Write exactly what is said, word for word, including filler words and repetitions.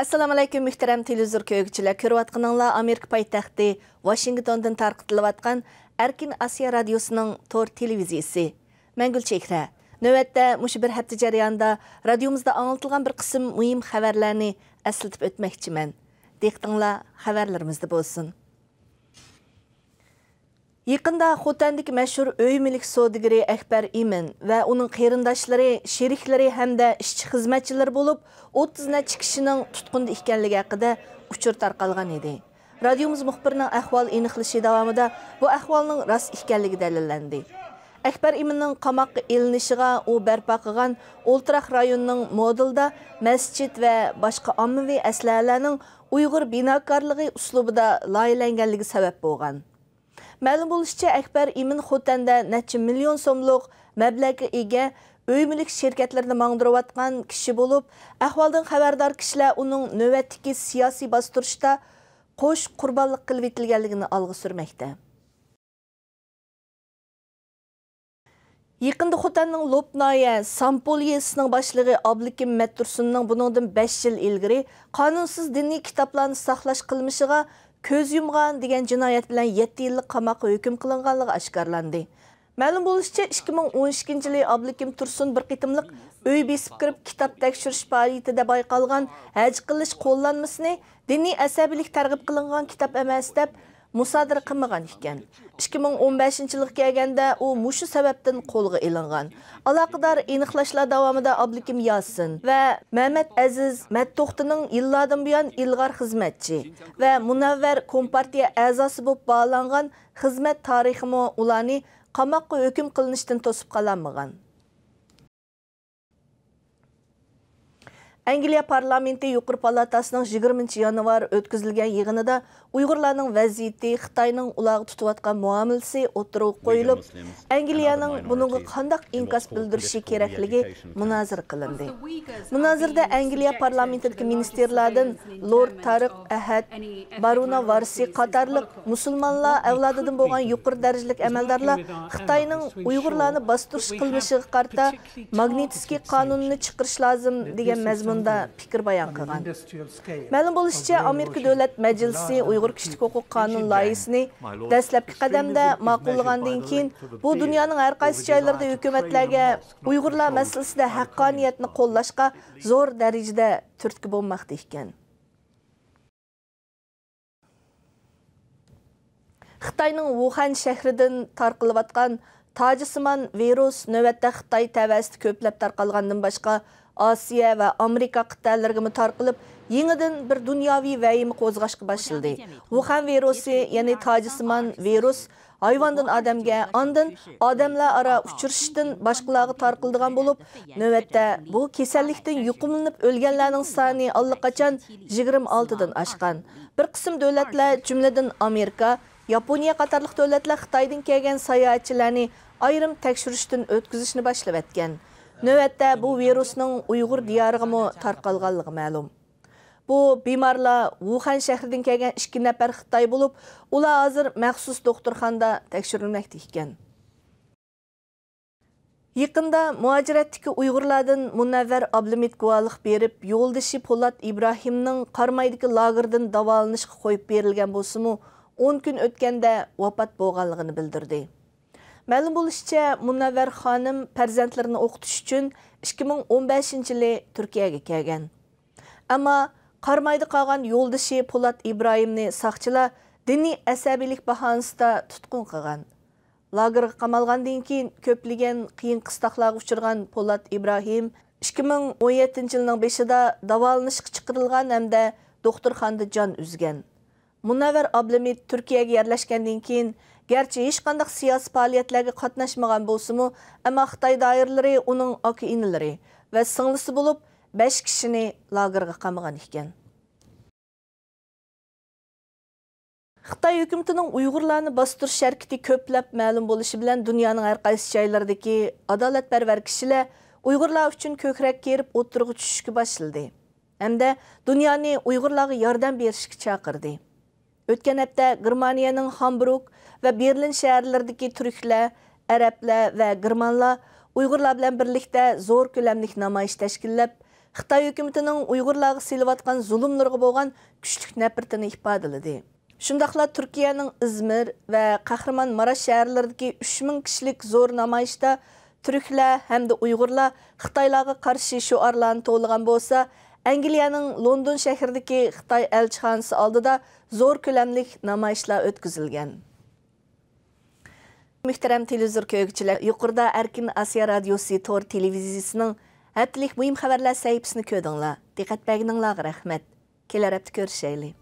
ئەسسالامۇئەلەيكۇم، مۆھتەرەم تېلېۋىزور كۆرگۈچىلەر! كۆرۈۋاتقىنىڭلار ئامېرىكا پايتەختى ۋاشىنگتوندىن تارقىتىلىۋاتقان ئەركىن ئاسىيا رادىيوسىنىڭ تور تېلېۋىزىيىسى. مەن گۈلچېھرە. نۆۋەتتە مۇشۇ بىر ھەپتە جەريانىدا رادىيومىزدا ئاڭلىتىلغان بىر قىسىم مۇھىم خەۋەرلەرنى ئەسلىتىپ ئۆتمەكچىمەن. دىققىتىڭلار خەۋەرلىرىمىزدە بولسۇن. يېقىندا خوتەندىكى مەشھۇر ئۆي مۈلۈك سودىگىرى ئەكبەر ئىمىن ۋە ئۇنىڭ قېرىنداشلىرى، شېرىكلىرى ھەمدە ئىشچى-خىزمەتچىلىرى بولۇپ ئوتتۇز نەچچە كىشىنىڭ تۇتقۇندا ئىكەنلىكى ھەققىدە ئۇچۇر تارقالغان ئىدى. رادىيومىز مۇخبىرىنىڭ ئەھۋال ئېنىقلىشى داۋامىدا بۇ ئەھۋالنىڭ راست ئىكەنلىكى دەلىللەندى. ئەكبەر ئىمىننىڭ قاماققا ئېلىنىشىغا ئۇ بەرپا قىلغان ئولتۇراق رايونىنىڭ مودېلدا مەسچىت ۋە باشقا ئاممىۋى ئەسلىھەلەرنىڭ ئۇيغۇر بىناكارلىقى ئۇسلۇبىدا لايىھەلەنگەنلىكى سەۋەب بولغان. مەلۇم بولۇشىچە، ئەكبەر ئىمىن خوتەندە نەچچە مىليون سوملۇق مەبلەغكە ئىگە ئۆي مۈلۈك شىركەتلىرىنى ماڭدۇرۇۋاتقان كىشى بولۇپ، ئەھۋالدىن خەۋەردار كىشىلەر ئۇنىڭ نۆۋەتتىكى سىياسىي باستۇرۇشتا قوش قۇربانلىق قىلىۋېتىلگەنلىكىنى ئالغا سۈرمەكتە. يېقىندا خوتەننىڭ لوپ ناھىيە سامپول يېزىسىنىڭ باشلىقى ئابلىكىم مەتتۇرسۇننىڭ بۇنىڭدىن بەش يىل ئىلگىرى قانۇنسىز دىنىي كىتابلارنى ساقلاش قىلمىشىغا كۆز يۇمغان دېگەن جىنايەت بىلەن يەتتە يىللىق قاماققا ھۆكۈم قىلىنغانلىقى ئاشكارىلاندى. مەلۇم بولۇشىچە، ئىككى مىڭ ئون ئىككىنچى يىلى ئابلىكىم تۇرسۇن بىر قېتىملىق ئۆي بېسىپ كىرىپ كىتاب تەكشۈرۈش پائالىيىتىدە بايقالغان ھەج قىلىش قوللانمىسىنى دىنىي ئەسەبىيلىك تەرغىب قىلىنغان كىتاب ئەمەس دەپ مۇسادىرە قىلمىغان ئىكەن. ئىككى مىڭ ئون بەشىنچى يىلغا كەلگەندە ئۇ مۇشۇ سەۋەبتىن قولغا ئېلىنغان. ئالاقىدار ئېنىقلاشلار داۋامىدا ئابلىكىم ياسىن ۋە مەمەت ئەزىز مەتتوختىنىڭ يىللاردىن بۇيان ئىلغار خىزمەتچى ۋە مۇنەۋۋەر كومپارتىيە ئەزاسى بولۇپ باھالانغان خىزمەت تارىخىمۇ ئۇلارنى قاماققا ھۆكۈم قىلىنىشتىن توسۇپ قالالمىغان. ئەنگلىيە پارلامېنتى يۇقىرى پالاتاسىنىڭ يىگىرمىنچى يانۋار ئۆتكۈزۈلگەن يىغىنىدا ئۇيغۇرلارنىڭ ۋەزىيىتى، خىتاينىڭ ئۇلارغا تۇتۇۋاتقان مۇئامىلىسى ئوتتۇرىغا قويۇلۇپ، ئەنگلىيەنىڭ بۇنىڭغا قانداق ئىنكاس بىلدۈرۈشى كېرەكلىكى مۇنازىرە قىلىندى. مۇنازىرىدە ئەنگلىيە پارلامېنتىدىكى مىنىستىرلاردىن لورد تارىق ئەھەد، بارۇنا ۋارسى قاتارلىق مۇسۇلمانلار ئەۋلادىدىن بولغان يۇقىرى دەرىجىلىك ئەمەلدارلار خىتاينىڭ ئۇيغۇرلارنى باستۇرۇش قىلمىشىغا قارىتا ماگنىتسكىي قانۇنىنى چىقىرىش لازىم دېگەن مەزمۇندا پىكىر بايان قىلغان. مەلۇم بولۇشىچە، ئامېرىكا دۆلەت مەجلىسى ئۇيغۇر كىشىلىك ھوقۇق قانۇن لايىھىسىنى دەسلەپكى قەدەمدە ماقۇللىغاندىن كېيىن، بۇ دۇنيانىڭ ھەر قايسى جايلىرىدا ھۆكۈمەتلەرگە ئۇيغۇرلار مەسىلىسىدە ھەققانىيەتنى قوللاشقا زور دەرىجىدە تۈرتكە بولماقتا ئىكەن. خىتاينىڭ ۋۇخەن شەھىرىدىن تارقىلىۋاتقان تاجسىمان ۋىرۇس نۆۋەتتە خىتاي تەۋەسىدە كۆپلەپ تارقالغاندىن باشقا، ئاسىيا ۋە ئامېرىكا قىتئەلىرىگىمۇ تارقىلىپ، يېڭىدىن بىر دۇنياۋى ۋەھىمە قوزغاشقا باشلىدى. ۋۇخەن ۋىرۇسى، يەنى تاجسىمان ۋىرۇس، ھايۋاندىن ئادەمگە، ئاندىن ئادەملەر ئارا ئۇچرىشىشتىن باشقىلارغا تارقىلىدىغان بولۇپ، نۆۋەتتە بۇ كېسەللىكتىن يۇقۇملىنىپ ئۆلگەنلەرنىڭ سانى ئاللىقاچان يىگىرمە ئالتىدىن ئاشقان. بىر قىسىم دۆلەتلەر، جۈملىدىن ئامېرىكا، ياپونىيە قاتارلىق دۆلەتلەر خىتايدىن كەلگەن ساياھەتچىلەرنى ئايرىم تەكشۈرۈشتىن ئۆتكۈزۈشنى باشلىۋەتكەن. نۆۋەتتە بۇ ۋىرۇسنىڭ ئۇيغۇر دىيارىغىمۇ تارقالغانلىقى مەلۇم. بۇ بىمارلار ۋۇخەن شەھىرىدىن كەلگەن ئىككى نەپەر خىتاي بولۇپ، ئۇلار ھازىر مەخسۇس دوختۇرخانىدا تەكشۈرۈلمەكتە ئىكەن. يېقىندا مۇھاجىرەتتىكى ئۇيغۇرلاردىن مۇنەۋۋەر ئابلىمىت گۇۋاھلىق بېرىپ، يولدىشى پولات ئىبراھىمنىڭ قارامايدىكى لاگېردىن داۋالىنىشقا قويۇپ بېرىلگەن بولسىمۇ، ئون كۈن ئۆتكەندە ۋاپات بولغانلىقىنى بىلدۈردى. مەلۇم بولۇشىچە، مۇنەۋۋەر خانىم پەرزەنتلىرىنى ئوقۇتۇش ئۈچۈن ئىككى مىڭ ئون بەشىنچى يىلى تۈركىيەگە كەلگەن. ئەمما قارامايدا قالغان يولدىشى پولات ئىبراھىمنى ساقچىلار دىنىي ئەسەبىيلىك باھانىسىدا تۇتقۇن قىلغان. لاگېرغا قامالغاندىن كېيىن، كۆپلىگەن قىيىن-قىستاقلارغا ئۇچرىغان پولات ئىبراھىم ئىككى مىڭ ئون يەتتىنچى يىلنىڭ بېشىدا داۋالىنىشقا چىقىرىلغان ھەمدە دوختۇرخانىدا جان ئۈزگەن. مۇنەۋۋەر ئابلىمىت تۈركىيەگە يەرلەشكەندىن كېيىن، گەرچە ھېچقانداق سىياسىي پائالىيەتلەرگە قاتناشمىغان بولسىمۇ، ئەمما خىتاي دائىرىلىرى ئۇنىڭ ئاكا-ئىنىلىرى ۋە سىڭلىسى بولۇپ، بەش كىشىنى لاگېرغا قامىغان ئىكەن. خىتاي ھۆكۈمىتىنىڭ ئۇيغۇرلارنى باستۇرۇش ھەرىكىتى كۆپلەپ مەلۇم بولۇشى بىلەن، دۇنيانىڭ ھەر قايسى جايلىرىدىكى ئادالەتپەرۋەر كىشىلەر ئۇيغۇرلار ئۈچۈن كۆكرەك كېرىپ ئوتتۇرىغا چۈشۈشكە باشلىدى ھەمدە دۇنيانى ئۇيغۇرلارغا ياردەم بېرىشكە چاقىردى. ئۆتكەن ھەپتە گېرمانىيەنىڭ ھامبۇرگ ۋە بېرلىن شەھەرلىرىدىكى تۈركلەر، ئەرەبلەر ۋە گېرمانلار ئۇيغۇرلار بىلەن بىرلىكتە زور كۆلەملىك نامايىش تەشكىللەپ، خىتاي ھۆكۈمىتىنىڭ ئۇيغۇرلارغا سېلىۋاتقان زۇلۇملىرىغا بولغان كۈچلۈك نەپرىتىنى ئىپادىلىدى. شۇنداقلا تۈركىيەنىڭ ئىزمىر ۋە قەھرىمان ماراش شەھەرلىرىدىكى ئۈچ مىڭ كىشىلىك زور نامايىشتا تۈركلەر ھەمدە ئۇيغۇرلار خىتايلارغا قارشى شوئارلارنى توۋلىغان بولسا، ئەنگلىيەنىڭ لوندون شەھىرىدىكى خىتاي ئەلچىخانىسى ئالدىدا زور كۆلەملىك نامايىشلار ئۆتكۈزۈلگەن. مۆھتەرەم تېلېۋىزور كۆرگۈچىلەر، يۇقىرىدا ئەركىن ئاسىيا رادىيوسى تور تېلېۋىزىيىسىنىڭ ھەپتىلىك مۇھىم خەۋەرلەر سەھىپىسىنى كۆردۈڭلار. دىققەت بەرگىنىڭلارغا رەھمەت. كېلەر ھەپتە كۆرۈشەيلى.